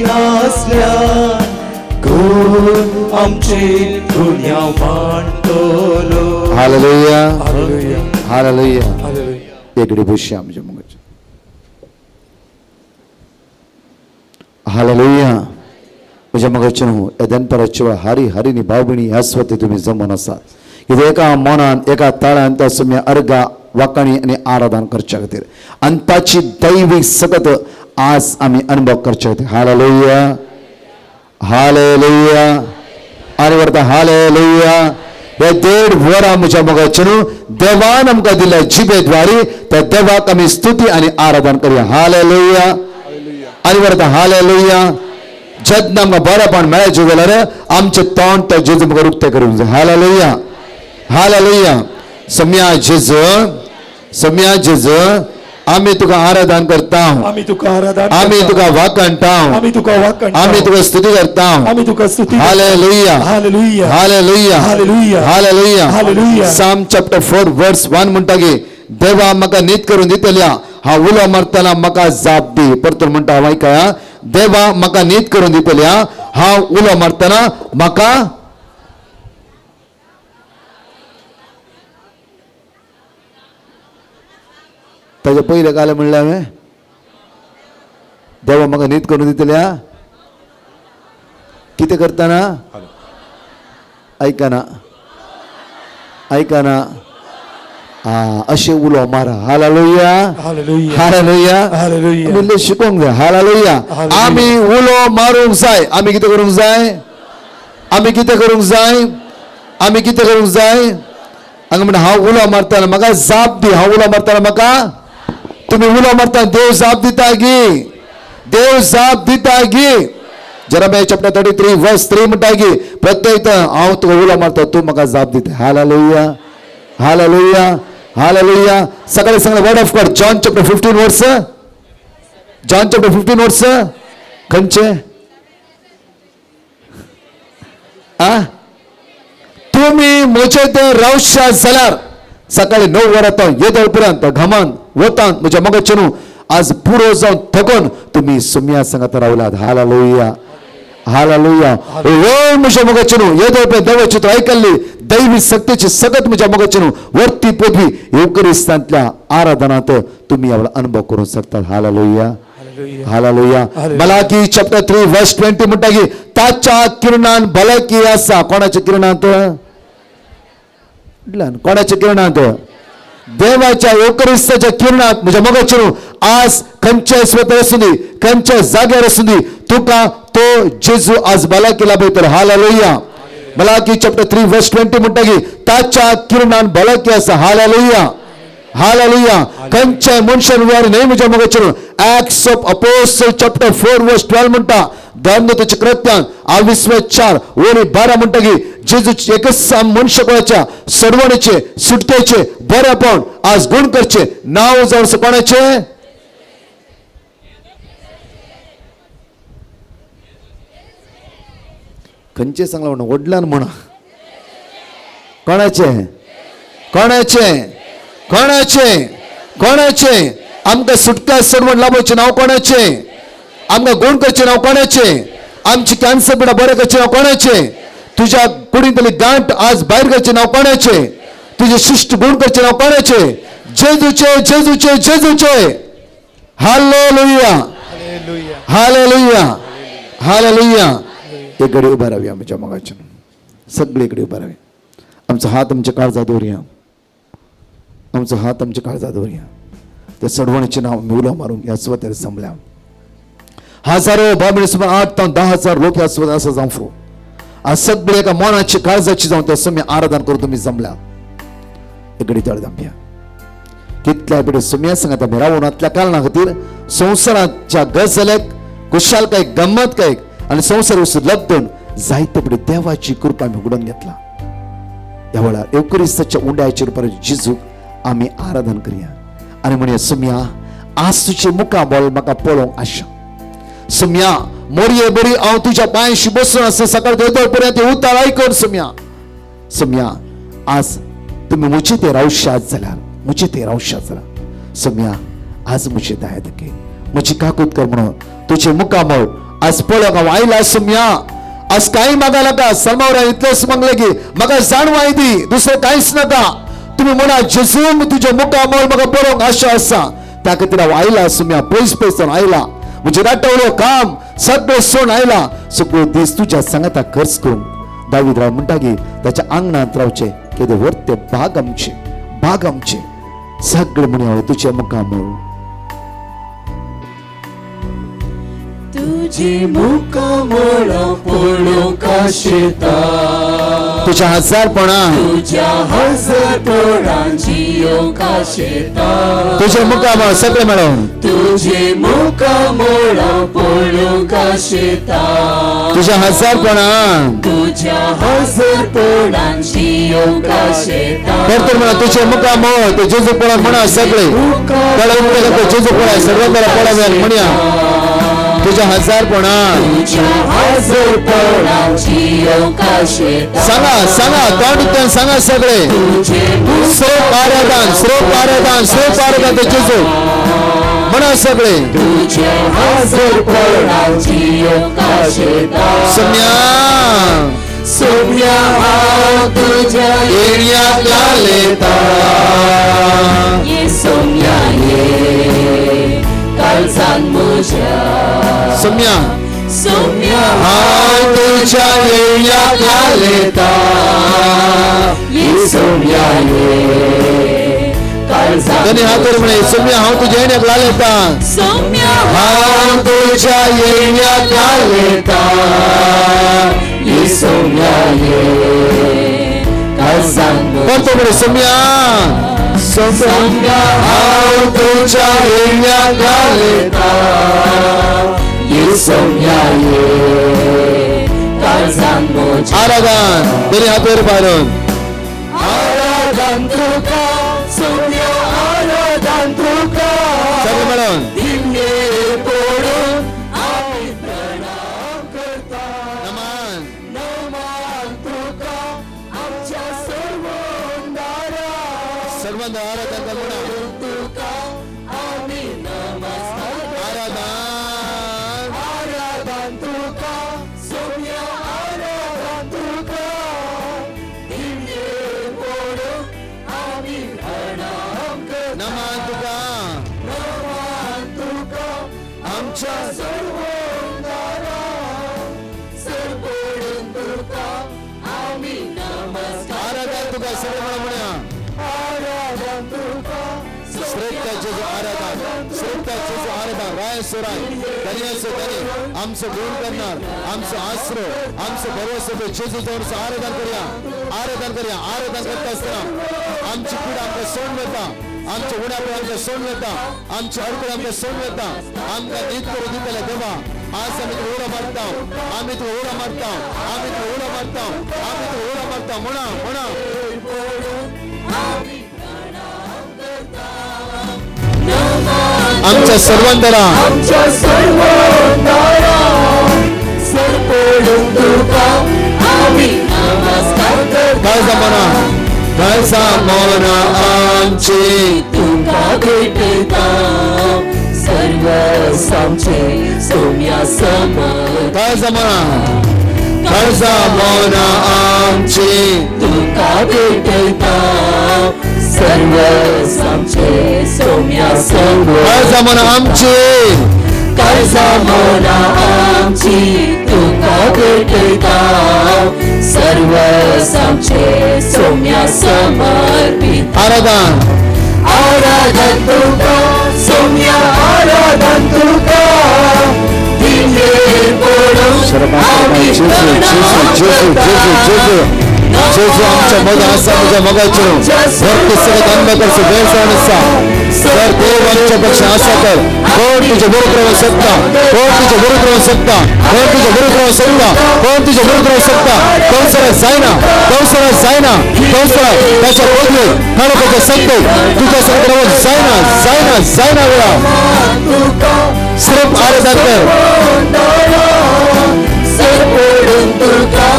नासल्यार कोण आमचे गुन्यांव मांडटलो. हालेलुया. हालेलुया. हालेलुया. हालेलुया. एकडे बसया आमच्या मुखार. हालेलुया. म्हज्या मोगाचे न्हू, ह्या दनपाराच्या वेळार हारी हारीनी भाव भयणी ह्या स्वते तुमी जमून आसात कित्याक एका मनान एका ताळ्यान त्या सुम्या अर्गा वाकाणी आनी आराधन करच्या खातीर आनी ताची दैवीक सकत आज आमी अनुभव करच्या खातीर. हालेलुया. हालेलुया. आनी वरता हालेलुया. हे 1.5 वरां म्हज्या मोगाचे न्हू देवान आमकां दिल्या जिबेद्वारी त्या देवाक आमी स्तुती आनी आराधन करूया. हालेलुया. आनी वरता हालेलुया. जेन्ना आमकां बरेपण मेळचें जाल्यार आमचें तोंड त्या जेजू मुखार उक्तें करूंक जाय. हालेलुया. हालेलुया. सम्या जेजू, सम्या जेजू, आमी तुका आराधन करता, आमी तुका आराधन, आमी तुका वाखणटा, आमी तुका वाखणटा, आमी तुका स्तुती करता, आमी तुका स्तुती. Hallelujah. Hallelujah. Hallelujah. Hallelujah. Hallelujah. Hallelujah. साम चॅप्टर 4 वर्स 1 म्हणटा की देवा म्हाका नीत करून दितल्या, हांव उलो मारतना म्हाका जाप दी. परतून म्हणटा हांव आयकया, देवा म्हाका नीत करून दितल्या, हांव उलो मारतना म्हाका ताजे पयलें काल म्हणलें हांवें, देवा म्हाका नीत करून दितल्या कितें करतना आयकना आयकना. अशें उलो मारा. हालेलुया. हालेलुया. हालेलुया. हालेलुया. आमी शिकोवंक जाय. हालेलुया. आमी उलो मारूंक जाय. आमी कितें करूंक जाय? आमी कितें करूंक जाय? आमी कितें करूंक जाय? हांगा म्हणटा हांव उलो मारतना म्हाका जाप दी. हांव उलो मारतना म्हाका, तुमी उलो मारतना देव जाप दिता गी, देव जाप दिता गी. जेरेमिया चॅप्टर 33 वर्स 3 म्हणटा की प्रत्येक हांव तुका उलो मारता तूं म्हाका जाप दिता. हालेलुया. हालेलुया. हालेलुया. सकाळी सांगलें word of God John chapter 15 verse, John chapter 15 verse खंयचे? आ तुमी म्हजे ते रावशा जाल्यार सकाळी 9 वरां तो येदोळ पर्यंत घामान वतान म्हज्या मोगाचे न्हू आज पुरो जावन थकोन तुमी सुम्या सांगात रावलात. हालेलुया. हालेलुया. वय म्हज्या मोगाचे न्हू येदोळ पर्यंत देवाची तूं आयकल्ली दैवी सक्तीची सगत म्हज्या मोगाचे न्हू वरती पदवी येवकरिस्तांतल्या आराधनांत तुमी ह्या अनुभव करूंक शकतात. हालेलुया. हालेलुया. मलाकी चॅप्टर 3 वर्स 20 म्हणटा की ताच्या किरणान भलायकी आसा. कोणाच्या किरणांत? कोणाच्या किरणांत? देवाच्या येवकरिस्ताच्या किरणांत म्हज्या मोगाचे न्हू आज खंयच्या स्वतः आसूं दी, खंयच्या जाग्यार आसूं दी, तुका तो जेजू आज भलायकी लाभयतलो. हालेलुया. मलाकी चॅप्टर 3 वर्स 20 म्हणटा की ताच्या किरणान भलायकी आसा. हालेलुया. हालेलुया. खंयच्या मनशान वेळ न्हय म्हज्या मोगाचे न्हू. Acts of apostle chapter 4 verse 12 म्हणटा धर्मदूताच्या कृत्यान 4 12 म्हणटा की जेजू एकच मनशाच्या सोडवणेचे सुटकेचे बरेपण आज गुण करचे नांव जावन कोणाचे? खंयचे सांगला म्हणून व्हडल्यान म्हणा. कोणाचे? कोणाचे? कोणाचे? कोणाचे? आमकां सुटका सोडवण लाभोवचें नांव कोणाचें? आमकां गुण करचें नांव कोणाचें? आमची कॅन्सर पिडा बरें करचें नांव कोणाचें? तुज्या कुडींतली गांठ आज भायर करचें नांव कोणाचें? तुजें शिश्ट गुण करचें नांव कोणाचें? जेजूचें. जेजूचें. जेजूचें. हालेलुया. हालेलुया. हालेलुया. एक घडी उबा रावया म्हज्या मोगाच्या, सगळे कडे उबा रावया. आमचो हात आमच्या काळजा दवरया, आमचो हात आमच्या काळजा दवरया. त्या चडवणीचें नांव आमी उलो मारूंक ह्या सुवातेर जमल्या. हजारो बाबडी सुमार 8 ते 10 हजार लोक ह्या सुवातेर आसा जावं फुरो. आज सगळे एका मनाची काळजाची जावन त्या सुम्या आराधन करून तुमी जमल्या. एक घडी तळ दामया. कितल्या पिढी सुम्या सांगता आमी रावून आतल्या कारणा खातीर संवसाराच्या गजालेक खुशालकायक गम्मतकायक आनी संवसार वस्तू लब्दून जायते पिढी देवाची कृपा आमी उगडून घेतला. ह्या वेळार येवक्रिस्ताच्या उंड्याचेर रुपार जेजूक आमी आराधन करया आनी म्हणया, सुम्या आज तुजे मुखा बोल म्हाका पळोवंक आशा. सुम्या मोरये बरी हांव तुज्या पांयशी बसून आसा सकाळ देवदळ पर्यंत उतार आयकून. सुम्या, सुम्या आज तुमी म्हजे ते रावशात जाल्यार, म्हजे ते रावशात जाल्यार सुम्या आज म्हजे दया दके म्हजी काकूत कर म्हणून तुझे मुखामळ आज पळोवंक हांव आयला सुम्या. आज कांय मागा नाका, सलमावरा इतलेंच मागलें की म्हाका जाणवाय दी, दुसरें कांयच नाका. तुमी म्हणा जेजू तुजें मुखामळ म्हाका पळोवंक आशा आसा, त्या खातीर हांव आयला सुम्या, पयस पयस जावन आयला, म्हजें राटवलो काम सगळें सोडून आयला, सगळो दीस तुज्या सांगाता खर्च करून. दावीद राव म्हणटा की ताच्या आंगणांत रावचें केदे व्हड ते भाग आमचे, भाग आमचे सगळे म्हणया तुजें मुखामळ. तुझी मुखामळ पळोवंक आशेता, तुझ्या हजारपणा, तुझ्या हजारपणान जियोवंक आशेता, तुझ्या मुखामळ सगळे मेळोवन, तुझे मुखामळ पळोवंक आशेता, तुझ्या हजारपणा, तुझ्या हजारपणान जियोवंक आशेता. परतून म्हणा तुझे मुखामळ ते जेजू पळोवंक म्हणा सगळे पळोवंक जेजू पळय सर्वांना पळोवया म्हणया तुझ्या हजारपणा. सांगा सांगा तोंड सांगा सगळे. स्रोप आराधन, स्रोप आराधन, स्रोप आराधन ते जेजू म्हणा सगळे. सम्या सोम्या तुझ्या येण्याक लालेता, ये सोम्या ये काळजान म्हज्या, सम्या सोम्या हांव तुझ्या येण्याक लालेता, ये सोम्या ये काळजान. धनी हात वर म्हणे सोम्या हांव तुझ्या येण्याक लालेता, सोम्या हांव तुझ्या येण्याक लालेता, ये सोम्या ये काळजान. परतो म्हणे सोम्या, सोम्या हांव तुझ्या येण्याक लालेता, ये सोम्या ये काळजान म्हज्या. आराधन धनी हात वर मारून. आराधन तुका सोम्या, आराधन तुका सगळे मेळोवन. दिव्ये पडून आमी प्रणाम करता, नमन नमान तुका आमच्या सर्वंदारा, सर्वांना आराधन कर म्हणा. तुका आमी नमस्कार. आराधन आराधन तुका सोम्या, आराधन तुका दिव्ये पडून आमी प्रणाम करता, नमन तुका नमान तुका आमच्या सर्वंदारा, सरपडून तुका आमी नमस्कार. आराधन तुका सगळे म्हणा म्हणया. आराधन तुका श्रेष्ठ जेजू आराधन, श्रेष्ठ जेजू आराधन. राय सुराय धन्याचो धनी आमचं गुण करणार, आमचं आश्र, आमचं भरवसो जेजू जवळचं आराधन करूया, आराधन करूया. आराधन करता असताना आमची पिढा आमकां सोडून वता, आमच्या उणापण आमकां सोडून वता, आमची अडकळ आमकां सोडून वता. आमकां नीत करून दितले देवा. आज आमी तुका उडो मारता, आमी तुका उडो मारता, आमी तुका उडो मारता, आमी तुका उडो मारता. म्हणा म्हणा आमच्या सर्वांतरा, आमच्या सर्वंदारा, सरपडून तुका आमी नमस्कार करता. काय जमाना, काय जमाना आमची तुका भेटता सर्व आमचे सोम्या समर. काय जमाना, काय जमाना आमची तुका भेटता सर्व आमचे सोम्या समर. काय जमाना आमची, काय जमाना आमची तुका भेटता सर्व आमचे सोम्या समर्पित. आराधन आराधन तुका सोम्या, आराधन तुका दिव्ये पडून आमी जेजू जेजू जेजू जेजू जेजू आमच्या मग आसा, म्हज्या मगाचेर भरती सगळं धन्य करचो वेळ जावन आसा. जर देव आमच्या पक्ष आसा तर कोण तुझ्या बरोबर रावंक शकता? कोण तुझ्या बरोबर रावंक शकता? कोण तुझ्या बरोबर रावंक शकता? कोण तुझ्या बरोबर रावंक शकता? कंसरा जायना, कंसरा जायना, कंसरा ताच्या बदले काळोखाच्या शक्ती तुझ्या संग रावंक जायना, जायना, जायना वेळा. सिर्फ आराधन कर. सरपडून तुका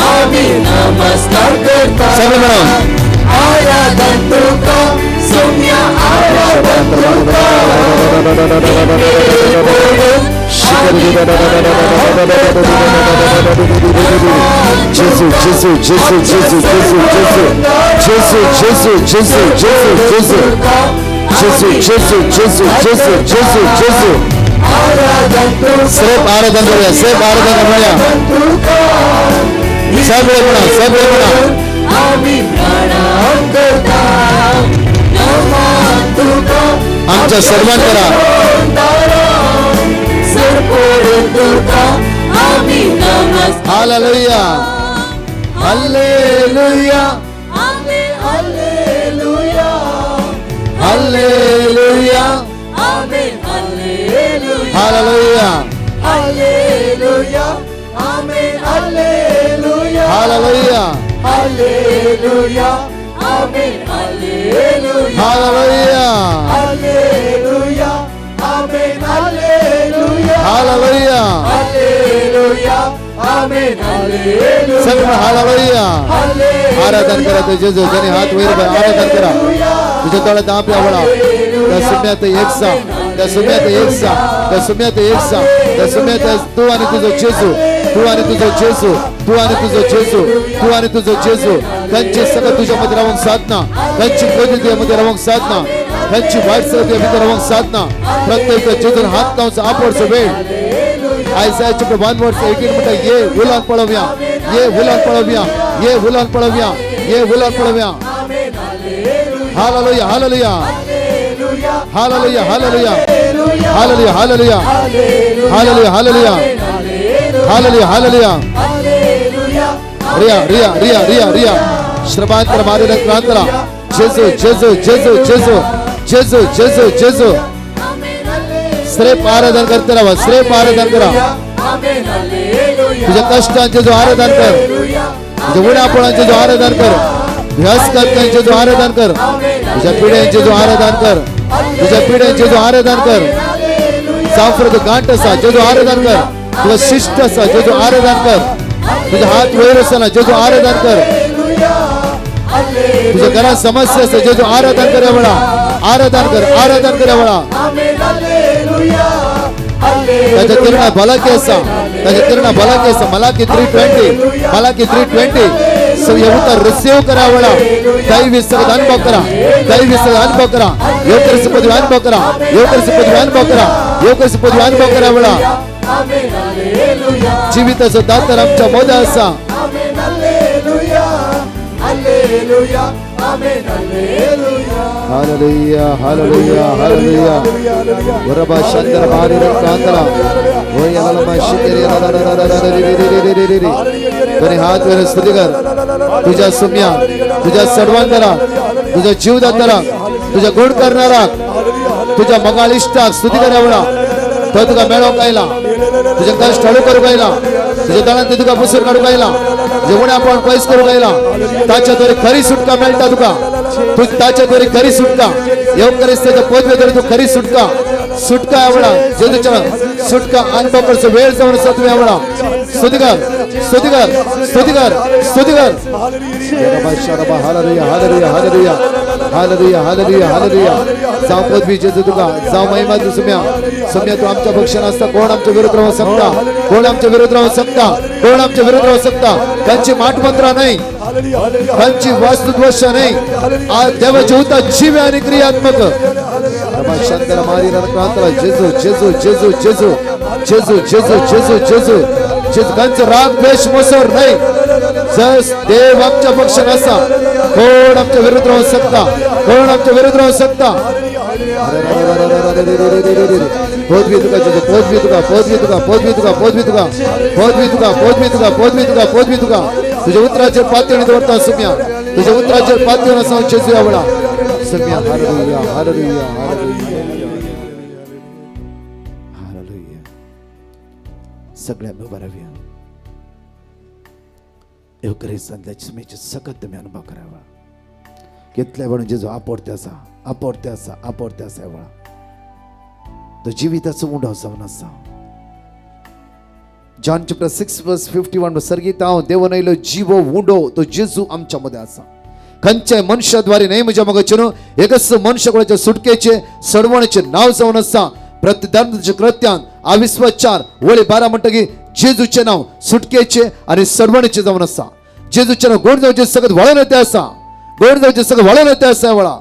आमी नमस्कार करता. सगळे मिळून. आराधन तुका सोम्या, आराधन तुका दिव्ये पडून जेजू जेजू जेजू जेजू जेजू जेजू जेजू जेजू जेजू जेजू जेजू जेजू जेजू जेजू जेजू जेजू. सिर्फ आराधन करूया, सिर्फ आराधन करूया. सगळे म्हणा, सगळे म्हणा. आमच्या सर्वांकरा hallelujah hallelujah hallelujah hallelujah hallelujah amen hallelujah hallelujah hallelujah amen hallelujah hallelujah hallelujah amen hallelujah hallelujah hallelujah amen hallelujah. सगळं हालेलुया. आराधन करा तुझे जेजू, ज्याने हात वयर आराधन करा. तुझ्या तळात आपल्या वळा त्या सुम्यात एक सा, त्या सुम्यात एक सा, त्या सुम्यात एक सा, त्या सुम्यात तू आणि तुझं जेजू, तू आणि तुझं जेजू, तू आणि तुझं जेजू, तू आणि तुझं जेजू. त्यांचे सगळं तुझ्यामध्ये राहून साधना, त्यांची पदवी तुझ्यामध्ये राहून साधना, त्यांची वाईट सगळं तुझ्या भितर राहून साधना. प्रत्येक जेजून हात लावून आपवडचं वेळ. आयसाया चॅप्टर 1 वर्स 18 म्हणता ये उलान पळवया, ये उलान पळवया, ये उलान पळवया, ये Ulan पळवया. Hallelujah hallelujah hallelujah hallelujah hallelujah hallelujah hallelujah hallelujah hallelujah hallelujah. Riya Riya Riya Riya Riya श्रमांतर मारे क्रांतरा जेजू जेजू जेजू जेजू जेजू जेजू जेजू. श्रेय आराधन करते राहा, श्रेय आराधन करा. तुझ्या कष्टांचे जो आराधन कर, तुझ्या उणापणांचे जो आराधन कर, तुझ्या जो आराधन कर, तुझ्या पिढ्यांचे जो आराधन कर, तुझ्या पिढ्यांचे जो आराधन कर. साफर गांठ असा जेजू आराधन कर, तुझा शिष्ट असा जेजू आराधन कर, तुझा हात वयर असताना जेजू आराधन कर, तुझ्या घरात समस्या असा जेजू आराधन कर. वेळा आराधन कर, आराधन कर. वेळा त्याच्या किरणा भलाकी असा, त्याच्या किरणा भलाकी असा. मलाकी 3:20, मलाकी 3:20. सव रिसीव करा वेळा. दैवी सगळं अनुभव करा, दैवी सगळं अनुभव करा. योगकरिस पदवी अनुभव करा, योगकरिस पदवी अनुभव करा, योगकरिस पदवी अनुभव करा वेळा. जीविताचं दातर आमच्या मोदा असा. Hallelujah hallelujah hallelujah. वरबा शंकर भारी रक्तांतरा दोन्ही हात वर स्तुती कर. तुझ्या सुम्या, तुझ्या सडवांतरा, तुझ्या जीवदातरा, तुझ्या गुण करणारा, तुझ्या मगाळिष्टा स्तुती कर. एवढा तो तुका मेळोवंक आयला, तुझे कष्ट हळू करूंक आयला, तुझ्या दळांत तुका पुसून काडूंक आयला, तुझे उण्यापण पयस करूंक आयला. ताच्या द्वारे खरी सुटका मेळटा तुका, तू ताच्या द्वारे खरी सुटका. येवकरिस्ताच्या पदवे तू खरी सुटका, सुटका एवढा जेजूच्या सुटका अनुभव करचो वेळ जावन आसा. तुवें एवढा स्तुती कर, स्तुती कर, स्तुती कर, स्तुती कर. Hallelujah hallelujah hallelujah hallelujah hallelujah hallelujah. जाव पदवी जेजू तुका, जाव महिमा तू सुम्या. सुम्या तू आमच्या पक्षान आसता. कोण आमच्या विरुद्ध राहू शकता? कोण आमच्या विरुद्ध राहू शकता? कोण आमच्या विरुद्ध राहू शकता? त्यांची माटमंत्रा नाही, त्यांची वास्तुद्वश नाही. आज देवाचे होता जीव आणि क्रियात्मक. जेजू जेजू जेजू जेजू जेजू जेजू जेजू जेजू जेजू. त्यांचं राग द्वेष मसोर नाही. जस देव आमच्या पक्षान असा, कोण आमच्या विरुद्ध राहू शकता? कोण आमच्या विरुद्ध राहू शकता? पदवी तुका जेजू, पदवी तुका, पदवी तुका, पदवी तुका, पदवी तुका, पदवी तुका, पदवी तुका, पदवी तुका, पदवी तुका. तुझ्या उतराचेर पातळी दवरता सुम्या, तुझ्या उतराचेर पातळी आसा जेजू आवडा सुम्या. Hallelujah hallelujah hallelujah. सगळ्या उभा राहूया. येवकरिस्तांतल्या सुम्याचे सकत तुम्ही अनुभव करावा. कितल्या वेळ जेजू आपोर्ते आसा, आपोर्ते आसा, आपोर्ते आसा. वेळा तो जिविताचो उंडो जावन आसा. जॉन चॅप्टर 6 वर्स 51 सर्गीत हांव देवन आयलो जिवो उंडो तो जेजू आमच्या मध्ये आसा. खंयच्याय मनशाद्वारे न्हय म्हज्या मोगाचें न्हू, एकच मनशा कोणाच्या सुटकेचे सडवणेचें नांव जावन आसा. प्रतिधर्माच्या कृत्यान आविस्वास 4 वळी 12 म्हणटकीर जेजूचें नांव सुटकेचें आनी सर्वणेचें जावन आसा. जेजूचें नांव गोड जावचें सगळें वळोन येते आसा, गोड जावचें सगळें वळोन येते आसा वेळा.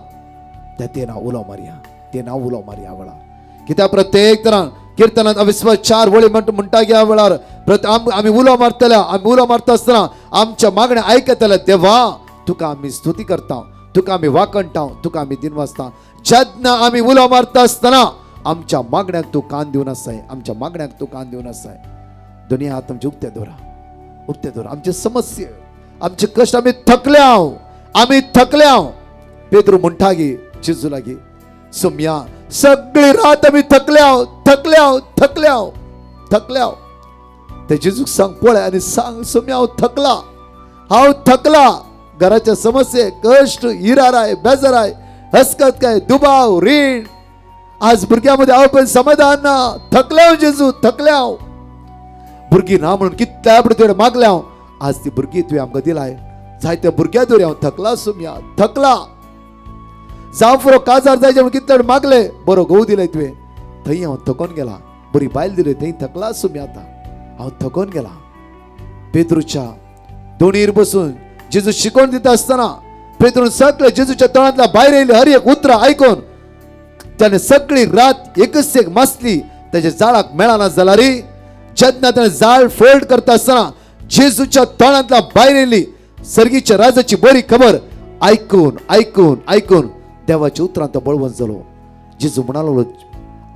त्या तें नांव उलो मारया, तें नांव उलो मारया वेळा. कित्याक प्रत्येक तरान किर्तनांत अविस्वास 4 वळी म्हणटा ह्या वेळार आमी उलो मारतल्या, आमी उलो मारता आसतना आमच्या मागण्या आयकतल्या देवा तुका आमी स्तुती करता, तुका आमी वाकणटा, तुका आमी दिनवासता. जेन्ना आमी उलो मारता आसतना आमच्या मागण्याक तूं कान दिवन आसाय, आमच्या मागण्याक तूं कान दिवन आसाय. दोनी हात आमचे उक्ते दवरा, उक्ते दवरा. आमचे समस्ये, आमचे कश्ट, आमी थकल्या, आमी थकल्या. पेद्रू म्हणटा गी जेजू लागीं, सोम्या सगळी रात आमी थकल्या, थकल्या, थकल्या, थकल्या. ते जेजूक सांग पळय आनी सांग, सोम्या हांव थकला, हांव थकला. घराच्या समस्ये, कश्ट, इराराय, बेजाराय, हसकत काय, दुबाव, रीण, आज भुरग्यां मध्ये हांव पण समाधान ना. थकल्या जेजू, थकल्या. भुरगीं ना म्हणून कितल्या पळय तुवें मागल्या हांव, आज ती भुरगीं तुवें आमकां दिलाय. जायत्या भुरग्यां दवरी हांव थकला सोम्या, थकला. जावं फुरो काजार जायचे म्हणून कितले मागले, बरो घोव दिले तुवें, थंय हांव थकोन गेला. बरी बायल दिली, थंय थकला सोम्या, आतां हांव थकोन गेला. पेद्रूच्या दोणीर बसून जेजू शिकोवन दिता आसतना पेद्रून सगळे जेजूच्या तोंडांतल्या भायर येयली हर एक उतरां आयकून त्याने सगळी रात एकच एक मासली त्याच्या जाळाक मेळना जाल्यार जेन्ना त्याने जाळ फोल्ड करता आसतना जेजूच्या तोंडांतल्या भायर येयली सर्गीच्या राजाची बरी खबर आयकून आयकून आयकून देवाच्या उतरान तो बळवंत जालो. जेजू म्हणालो,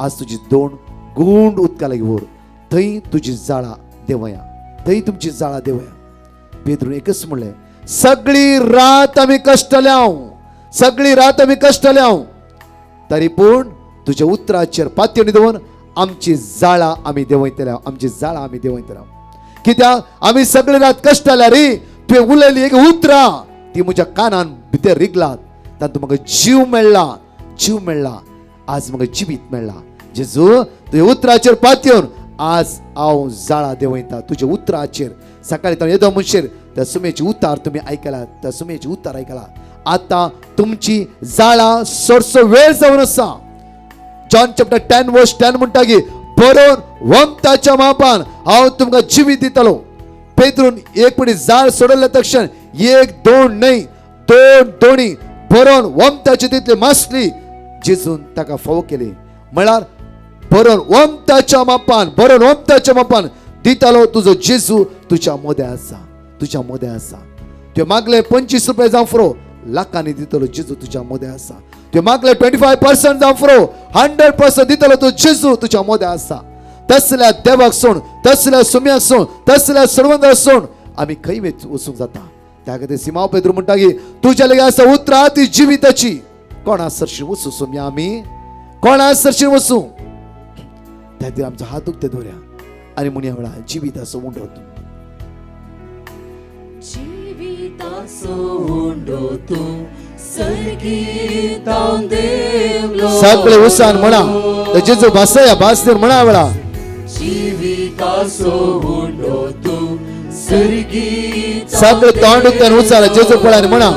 आज तुजी दोन गुंड उदका लागीं व्हर, थंय तुजी जाळां देवया, थंय तुमची जाळां देवया. पेद्रून एकच म्हणलें, सगळी रात आमी कश्टल्या, सगळी रात आमी कश्टल्या, तरी पूण तुज्या उतराचेर पातयेन दवरून आमची जाळां आमी देंवयतल्या, आमची जाळां आमी देंवयतल्या. कित्याक आमी सगळी रात कश्टल्या रे, तुवें उलयली एक उतरां ती म्हज्या कानान भितर रिगलात, तातूंत म्हाका जीव मेळ्ळा, जीव मेळ्ळा, आज म्हाका जिवीत मेळ्ळा. जेजू तुज्या उतराचेर पातयेवन आज हांव जाळां देंवयता तुज्या उतराचेर. सकाळी तो येदो मनशेर त्या सुमेची उतार तुमी आयकला, त्या सुमेची उतार आयकला. आतां तुमची जाळां सोडसो वेळ जावन आसा. जॉन चॅप्टर 10 वर्स 10 म्हणटा की बरोवन वमताच्या मापान हांव तुमकां जिवीत दितलो. पेद्रून एक पडी जाळ सोडयले तक्षण एक दोन न्हय दोन दोणी बरोवन वमताची तितली मासली जेजून ताका फावो केली. म्हळ्यार बरोवन वमताच्या मापान, बरोवन वमताच्या मापान दितालो तुजो जेजू तुज्या मोदें आसा, तुज्या मोदें आसा. तुवें मागले 25 रुपये जावं फुरो, लाखांनी दितलो जेजू तुज्या मोदें आसा. तुवें मागले 25% जावं फुरो, 100% दितलो तो जेजू तुज्या मोदें आसा. तसल्या देवाक सोड, तसल्या सुम्याक सोड, तसल्या सर्वंताक सोड आमी खंय वचूंक जाता. त्या खातीर सिमांव पेद्रू म्हणटा की तुज्या लागीं आसा उतरां ती जिविताची, कोणा सरशी वचूं सुम्या आमी, कोणा सरशी वचूं. त्या खातीर आमचो हात उक्ते दवरया आनी म्हणया वेळा जिविताचो उंडो तूं, जिविताचो उंडो तूं सर्गीतां देवलो. सगळे उसान म्हणा, जेजू भासया भास दिवन म्हणा वेळा. जिविताचो उंडो तूं सर्गीतां सगळे तोंड उक्त्यान उचारा, जेजू पळानी म्हणा,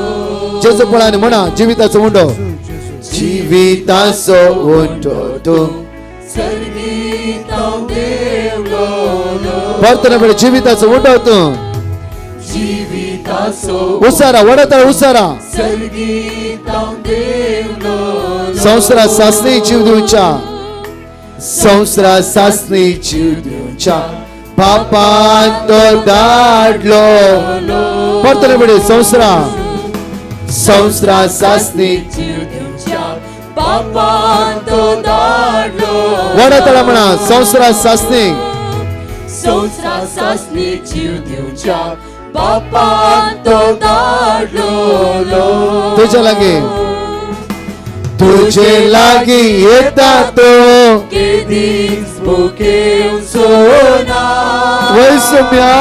जेजू पळानी म्हणा, जिविताचो उंडो, जिविताचो उंडो तूं सर्गीतां देवलो. परतन वेळ जिविताचो उंडो तूं, जिविताचो उसारा वडता उसारा, सर्गीतां देवलो. संवसारा सासणी जीव दिवच्या, संवसारा सासणी जीव दिवच्या बापान तो धाडलो. परतन वेळ संवसारा, संवसारा सासणी जीव दिवच्या बापान तो धाडलो. वडतळा म्हणा, संवसारा सासणी, संवसारा सासणी जीव दिवच्या बापान तो धाडलो. तुज्या लागीं, तुजे लागीं येता तो केदीच भुकेवचो ना, वैसम्या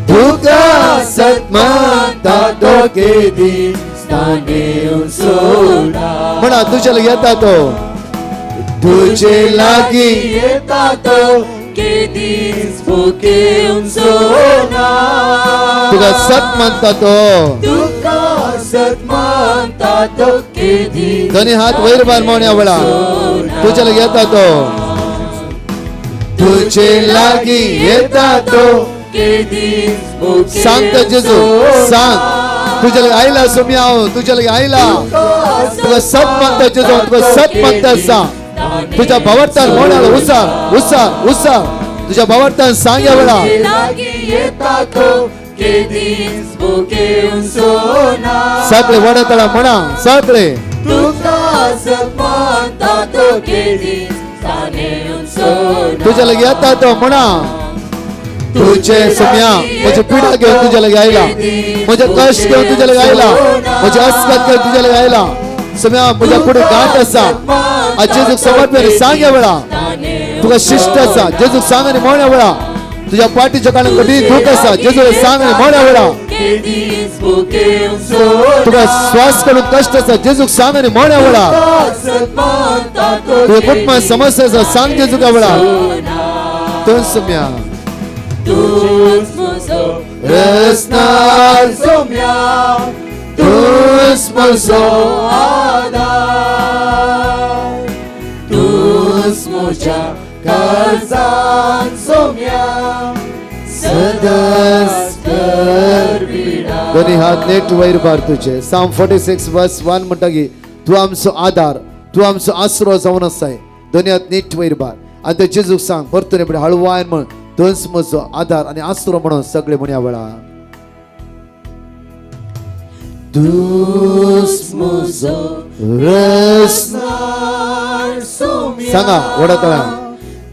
तुका सत मानता तो केदीच तानेवचो ना. म्हणा तुज्या लागीं येता तो, तुजे लागीं येता तो केदीच भुकेवचो ना, तुका सत मानता तो, तुका सत मानता तो केदीच. दोन्ही हात वयर मार म्हणया वेळा, तुज्या लागीं येता तो, तुझे लागी येता तो. सांगता जेजू, सांग तुझ्या लगे आयला सोम्या, हांव तुझ्या लगे आयला. तुका सत मागता जेजू, तुका सत मागता आसा. तुझ्या भावार्थान म्हणाल उसार उसार उसार. तुझ्या भावार्थान सांग ह्या वेळा. सगळे वडतळा म्हणा सगळे. तुझ्या लगे येता तो म्हणा. तुझे सोम्या म्हजे पिडा घेवन तुझ्या लगे आयला, म्हजे कश्ट घेवन तुझ्या लगे आयला, म्हजे अस्कत घेवन तुझ्या लगे आयला. सोम्या म्हज्या फुडें गांठ आसा. आज जेजूक समर्पण सांग ह्या वेळा. तुका शिश्ट आसा, जेजूक सांग आनी म्हण ह्या वेळा. तुझ्या पाठीच्या काळान कठीण दूख आसा, जेजूक सांग आनी म्हण ह्या वेळा. तुका श्वास काडून कश्ट आसा, जेजूक सांग आनी म्हण ह्या वेळा. तुझ्या कुटुंबात समस्या आसा, सांग जेजूक ह्या वेळा. तूं सोम्या रसनार सोम्या, तूंच म्हजो आदार, तूंच म्हज्या काळजान सोम्या, सदांच करविडा. दोन्ही हात नेट वयर भार तुझे. Psalm 46:1 म्हणटा की तूं आमचो आदार, तूं आमचो आसरो जावन आसाय. दोन्ही हात नेट वयर भार आनी ते जेजूक सांग परतून एकपट हळवायन म्हण, तूंच म्हजो आदार आनी आसरो म्हणून सगळे म्हणया वेळा. तूंच म्हजो रसनार सोम्या, सांगा वडतळा.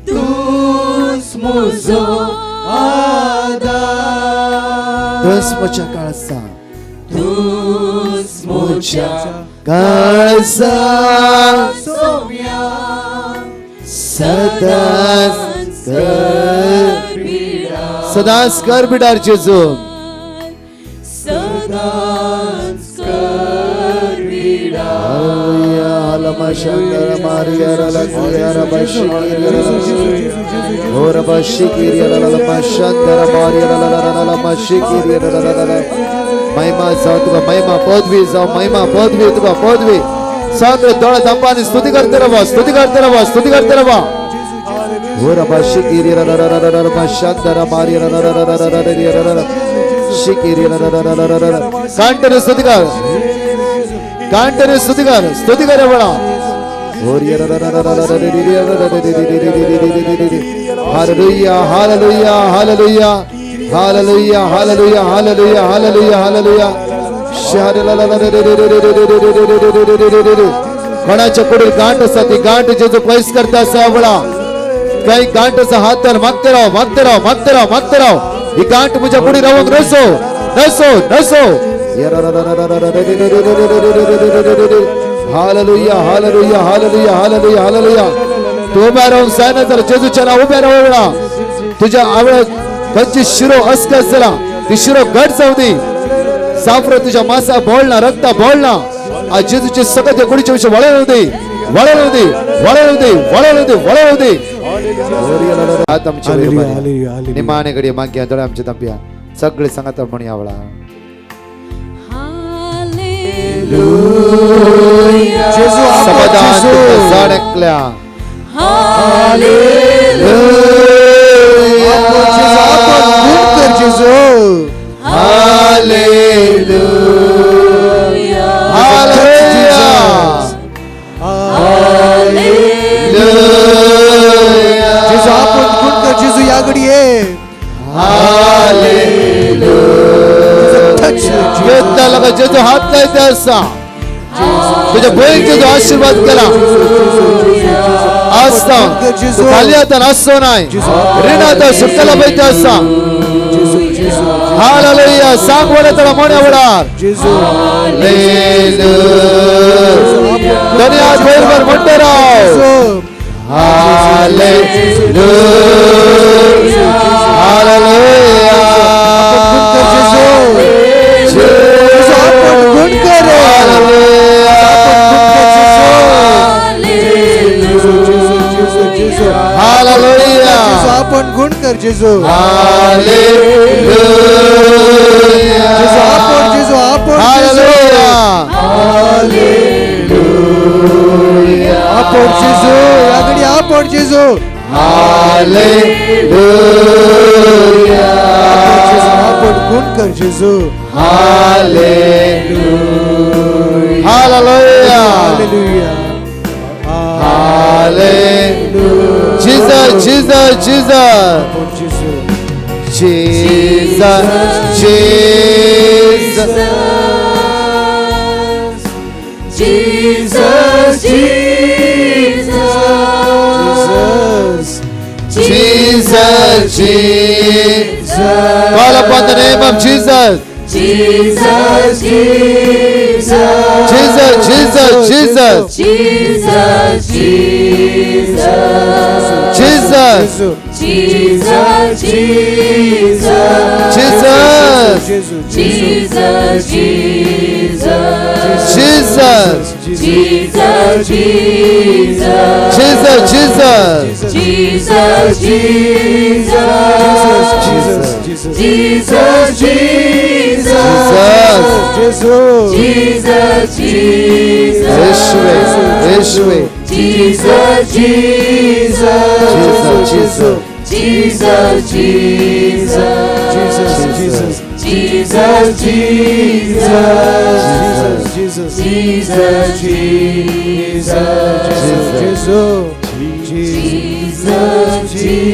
तूंच म्हजो आदार, तूंच म्हज्या काळजान, तूंच म्हज्या काळजान सोम्या, सदांच करविडा, सदांच कर बिडार जेजू. सदांच करविडा. महिमा जाव तुका, महिमा पदवी जाव, महिमा पदवी तुका पदवी. सगळे दोळा धांपा आणि स्तुती करते राहा, स्तुती करते राहा, स्तुती करते राहा. कांटने स्तुती कर, कांटने स्तुती कर, स्तुती कर वेळा. Hallelujah hallelujah hallelujah hallelujah hallelujah hallelujah hallelujah hallelujah. कोणाच्या कुडीत गांठ आसा ती गांठ जेजू पयस करता आसा वेळा. काही गांठचा हात तर मागते राव, मागते राव, मागते राव, मागते राव. ही गांठ म्हज्या कुडी रावंक नसो नसो नसो. Hallelujah hallelujah hallelujah hallelujah hallelujah. तू उभ्या राहून जायना जाल्यार जेजूच्या नांव उभ्या राव वेळा. तुझ्या आवळ खंयची शिरो अस्कस जाला ती शिरो घट जावं दी. साफरो तुझ्या मासा बोळना, रक्ता बोळना. आज जेजूचे सगळे त्या कुडीच्या विषय वळवू दे, वळवू दे, वळवू दे, वळवू दे, वळवू दे. हात आमचे निमाणे घडये मागया, दोळे आमचे तांपया. सगळे सांगता म्हणया वेळा. समाधान तुका जण एकल्या. Hallelujah hallelujah hallelujah. जेजू आपण गुण कर जेजू या घडये. घेतला लगा जेजू हात लायते आसा. तुझ्या भयणीचे जो आशीर्वाद केला आसता तू खाली हातान आसचो नाय, रिणात सुटकाला पळयता आसा. हालेलुया. सांग वडतळा मोण्या वडार. दोन्ही हात वयर वर म्हणते राव. Hallelujah hallelujah. जेजू आपण गुण कर जेजू. हालेलुया जेजू आपण, जेजू आपण, हालेलुया आपण जेजू या घडी आपण जेजू. हालेलुया. आपण गुण कर जेजू. Hallelujah. Hallelujah. Hallelujah. Hallelujah. Jesus, Jesus, Jesus. आपण जेजू. Jesus, Jesus. Jesus, Jesus, Jesus. Jesus, Jesus. Call upon the name of Jesus. Jesus, Jesus, Jesus, Jesus, Jesus. Jesus, Jesus, Jesus. Jesus, Jesus, Jesus. जेजू. Jesus, Jesus, Jesus. Jesus, Jesus, Jesus, Jesus. Jesus, Jesus, Jesus. Jesus. Jesus, Jesus, जेजू. Jesus, Jesus, येशुवे, येशुवे. Jesus, Jesus, Jesus, Jesus. Jesus, Jesus, Jesus. Jesus. Jesus, Jesus, Jesus. Jesus, Jesus, जेजू. Jesus, Jesus.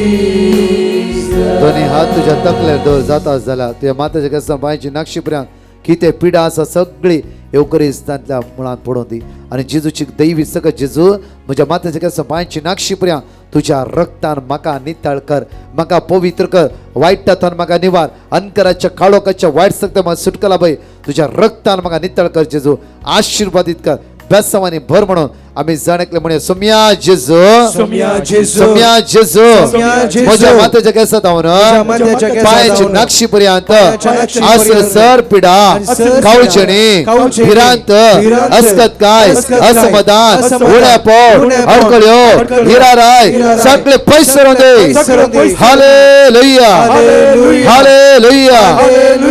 दोन्ही हात तुझ्या तकल्यार दवर जाता जाल्यार तुज्या माथ्याच्या केसां पांयची नक्षी पर्यंत कितें पिडा आसा सगळी येवकरिस्तांतल्या मुळांत पडून दी. आनी जेजूची दैवी सकत जेजू म्हज्या माथ्याच्या केसां पांयची नक्षी पर्यंत तुज्या रक्तान म्हाका नितळ कर, म्हाका पवित्र कर, वायटांतल्यान म्हाका निवार, अंकराच्या काळोखाच्या वायट सक्त म्हाका सुटका लाभय. तुज्या रक्तान म्हाका नितळ कर जेजू, आशिर्वादीत कर, बेसांवांनी भर म्हणून आमी जाण एकले म्हणया सोम्या जेजू, सोम्या जेजू. सोम्या जेजू. सोम्या जेजू. म्हज्या माथ्याच्या केसां म्हज्या माथ्याच्या केसां पांयाची धांवन, नक्षी पर्यंत पांयाच्या नक्षी आसले पर्यंत, सर पिडा, आणि सर पिडा, कावचेणी, कावळचेणी, भिरांत, भिरांत, अस्कत काय, अस्कत काय, असमाधान, असमाधान, उण्यापण, उण्यापण, अडकळ्यो, अडकळ्यो, हिराराय, हिराराय, सगळे पयस करून दे. सगळे पयस करून दे. Hallelujah. Hallelujah. Hallelujah. Hallelujah.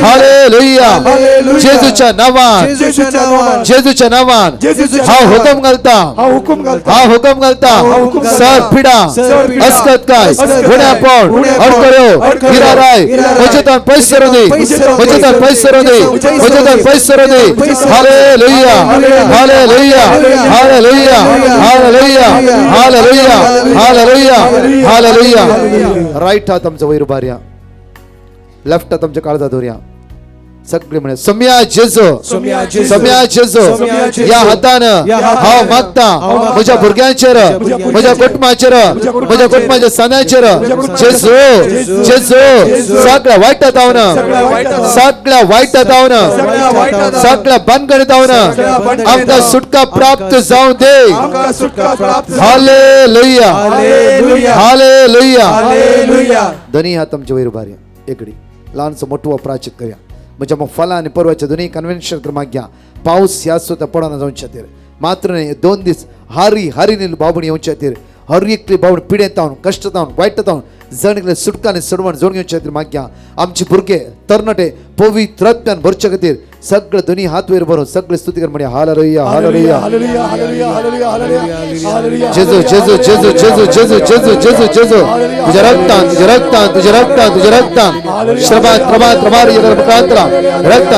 Hallelujah. Hallelujah. जेजूच्या नावान, जेजूच्या नावान, जेजूच्या नावान जेजूच्या हांव नावान, हुकम घालता, हांव हुकूम घालता, हांव हुकम घालता, हांव हुकूम घालता, सर पिडा, सर पिडा, अस्कत काय, अस्कत काय, उण्यापण, उण्यापण, अडकळ्यो, अडकळ्यो, हिराराय, हिराराय, म्हजेतान पयस करून दी, पयस करून दी, म्हजेतान पयस करून दी, म्हजेतान पयस करून दी. पयस करून दी. Hallelujah. Hallelujah. Hallelujah. Hallelujah. Hallelujah. Hallelujah. Hallelujah. Right हात आमचा वयर उबारया, लेफ्ट हात आमच्या काळजात दवरया. सगळे म्हणे सोम्या जेजू, सोम्या जेजू, सोम्या जेजू. सोम्या जेजू, ह्या हातान ह्या हातान हांव मागता हांव मागता, म्हज्या भुरग्यांचेर, म्हज्या कुटुंबाचेर, म्हज्या कुटुंबाच्या सणाचेर, जेजू, जेजू, सगळ्या वायटा धांवन, सगळ्या वायटा धांवन, सगळ्या भानगडी धांवन आमकां सुटका प्राप्त जावं दे. आमकां सुटका प्राप्त. हालेलुया. हालेलुया. हालेलुया. हालेलुया. दोन्ही हात आमच्या वयर उबारया. एकडी ल्हानसो मोठो प्राचित करया. म्हणजे मग फलां आनी परवाच्या दोन्ही कन्व्हेन्शन क्रमांक घ्या. पावस ह्या सुद्दां पडना जावचे खातीर मात्र न्हय, 2 दीस हारी हारीने बाबून येवचे खातीर हर एकली बाबून पिडेंत जावन, कश्ट जावन, वायट जावन जण एकले सुटका आनी सोडवण जोडून घेवचे खातीर मागया. आमचे भुरगे तरणाटे पवित्रत्यान भरचे खातीर सगळे दोन्ही हात वयर भरून सगळे स्तुती कर म्हणया hallelujah. Hallelujah. Hallelujah. Hallelujah. Hallelujah. Hallelujah. जेजू, जेजू, जेजू, जेजू, जेजू, जेजू, जेजू, जेजू. तुझ्या रक्तान, तुझ्या रक्तान, तुझ्या रक्तान, तुझ्या रक्तान श्रमा त्रमा त्रमारी रक्तान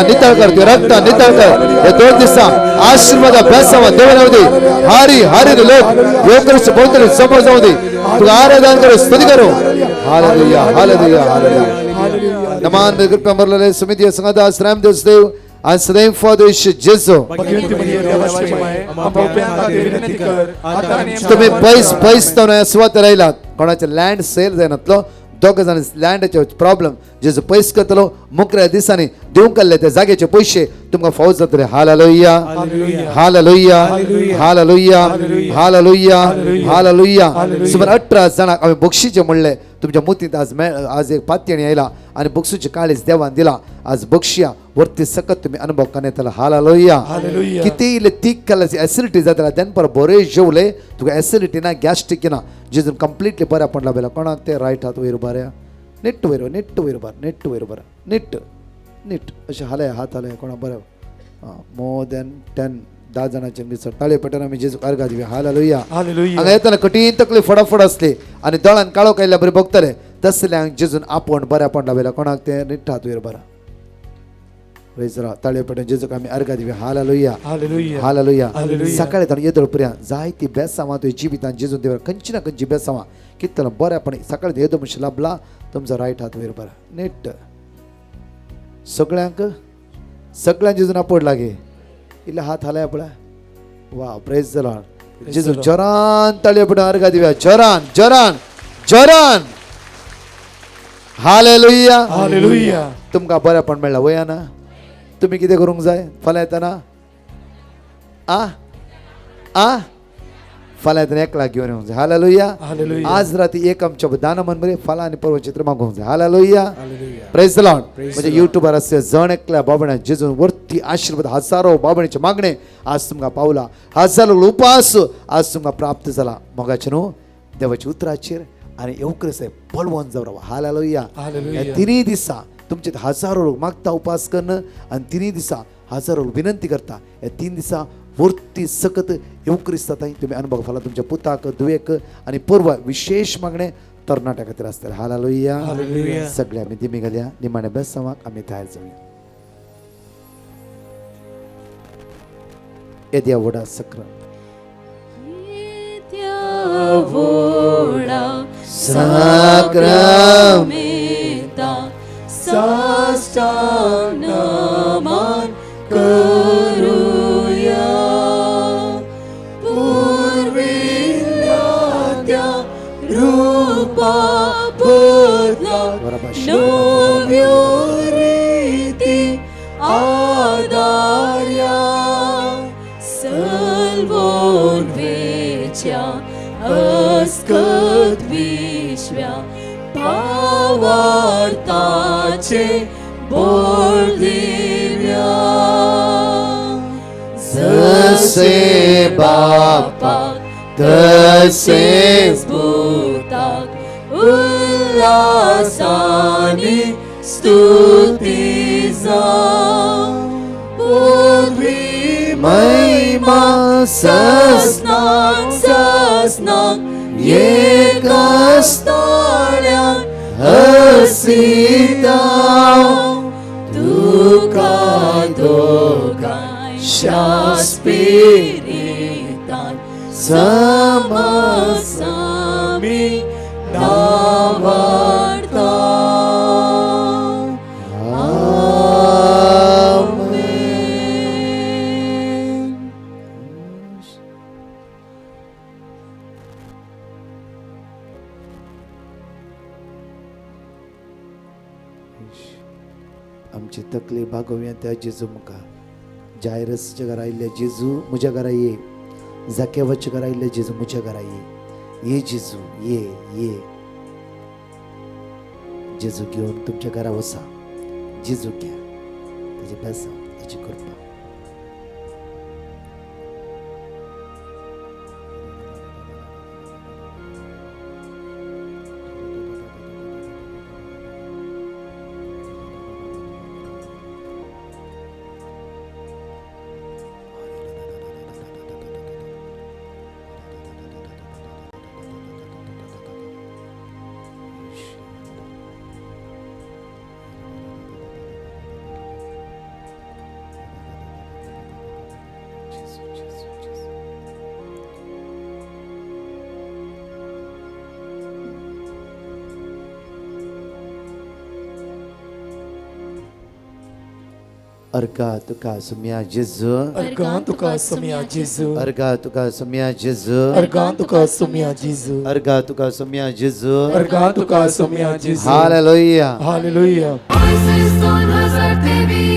नितळ कर, तुझ्या रक्तान नितळ कर. हे 2 दिवसां आशीर्वाद अभ्यासावा देवा जाऊ दे. हारी हारी लोक योगकर्ष भोवतणी समोर जाऊ दे. तुला आराधन करू, स्तुती करू. हालेलुया. हालेलुया. हालेलुया. नमान कृपा मरलेले समिती संघादास रामदेव देव आणि सदैव फादर जेजू. तुम्ही पैस पैस तर सुवात राहिलात, कोणाचे लँड सेल जायनातलो, दोग जाण लँडाचे प्रॉब्लेम जेजू पयस करतलो. मुकऱ्या दिसांनी दिवंक काडले त्या जाग्याचे पयशे तुमकां फावो जातले. Hallelujah. Hallelujah. Hallelujah. Hallelujah. Hallelujah. सुमार 18 जाणांक हांवें बक्षीचें म्हणलें. तुमच्या मुतींत आज आज एक पातयणी आयला आनी बक्षूचें काळीज देवान दिला. आज बक्षया वरती सकत तुमी अनुभव करण्यात येतलो. हालेलुया. कितें इल्लें तीख खाल्यार एसिडिटी जातला, दनपार बरें जेवलें तुका एसिडिटी ना, गॅस्ट्रीक ना, जेजून कंप्लिटली बऱ्या पडला बेला. कोणाक ते रायट हात वयर उबारया, नेट्ट वयर, नेट्ट वयर उबार, नेट्ट वयर उबार, नेट्ट नेट अशें हालय, हात हालय. कोणा बरें मोर दॅन 10 10 जाणांचे मिसळ ताळे पटन आमी जेजूक अर्गां दिवया. हालेलुया. हालेलुया. हांगा येतना कठीण तकली फटाफट आसली आनी दोळ्यान काळो कायल्या बरी भोगतले तसल्यांक जेजून आपोवन बऱ्यापण लायला. कोणाक तें निट्टात वयर बरा ताळे पटन जेजूक आमी अर्गां दिवया. हालेलुया. हालेलुया. हालेलुया. हालेलुया. सकाळी ताणें येदोळ पर्यंत जायती बेसांवां तुवें जिवितान जेजून देवा खंयची ना खंयची बेसांवां कितलो बऱ्यापणी सकाळी येदो मनशां लाबला तुमचो रायट हात वयर बरा नेट सगळ्यांक सगळ्यांक जेजून आपोड लागे इल्ले हात हालय पळय. वा प्रेज the Lord. जेजू जोरान ताळयो पडून अर्गां दिवया. जोरान जोरान जोरान. हालेलुया. हालेलुया. तुमकां बरेंपण मेळ्ळां वया ना? तुमी कितें करूंक जाय फाल्यां येतना? आ आ फाल्यां येतना एकला घेवन येवंक जाय. हालेलुया. हालेलुया. आज राती एक आमच्या दान मन बरें फाल्यां आनी परवा चित्र मागोवंक जाय. हालेलुया. हालेलुया. प्रेज the Lord. म्हणजे युट्यूबार आसले जण एकल्या बाबण्या जेजून वरती आशीर्वाद हजारो बाबणीचे मागणे आज तुमकां पावला. हजारो उपास आज तुमकां प्राप्त जाला. मोगाचें न्हू देवाच्या उतराचेर आनी येवक्रिस्त बळवंत जावन रावा. हालेलुया. हालेलुया. ह्या तिनूय दिसा तुमचे हजारो लोक मागता उपास कन्न आनी तिनूय दिसा हजारो लोक विनंती करता. ह्या 3 दिसा वरती सकत येवक्रिस्ता ताई तुमी अनुभव फाल्यां तुमच्या पुताक दुवेक आनी परवा विशेश मागणे तरणाट्या खातीर आसतलें. हालेलुया. हालेलुया. सगळे आमी दिमी घालया. निमाण्या बेसांवाक आमी तयार जावया. येद्या व्हडा सक्र साक्रामेंता साष्टांग नमन करूया. पूर्विल्ल्या त्या रूपा बदला नव्यो रिती आदार्या. सल्वोन वेच्या अस्कत विश्व्या पावार्ताचे बोल दिव्या. जसे बापाक तसेच पुताक उल्हासानी स्तुती जावं. पृथ्वी महिमा ससनाक ससनाक एकास्ताळ्यान हसिता तुका दोगांय शास्पिरितान समसामी नावाडता. आमेन. आमची तकली भागोवया त्या जेजू मुखार. जायरसच्या घरा आयिल्ले जेजू म्हज्या घरा ये. जाकेवाच्या घरा आयिल्ले जेजू म्हज्या घरा ये. ये जेजू ये ये. जेजू घेवन तुमच्या घरा वसा. जेजू घ्या ताजे बेसांव ताची कृपा. अर्गा तुका सुम्या जेजू. अर्गां तुका सुम्या जेजू. अर्गा तुका सुम्या जेजू. अर्गां तुका सुम्या जेजू. अर्गा तुका सुम्या जेजू. अर्गां तुका सुम्या जेजू. हालेलुया. हालेलुया. 2023.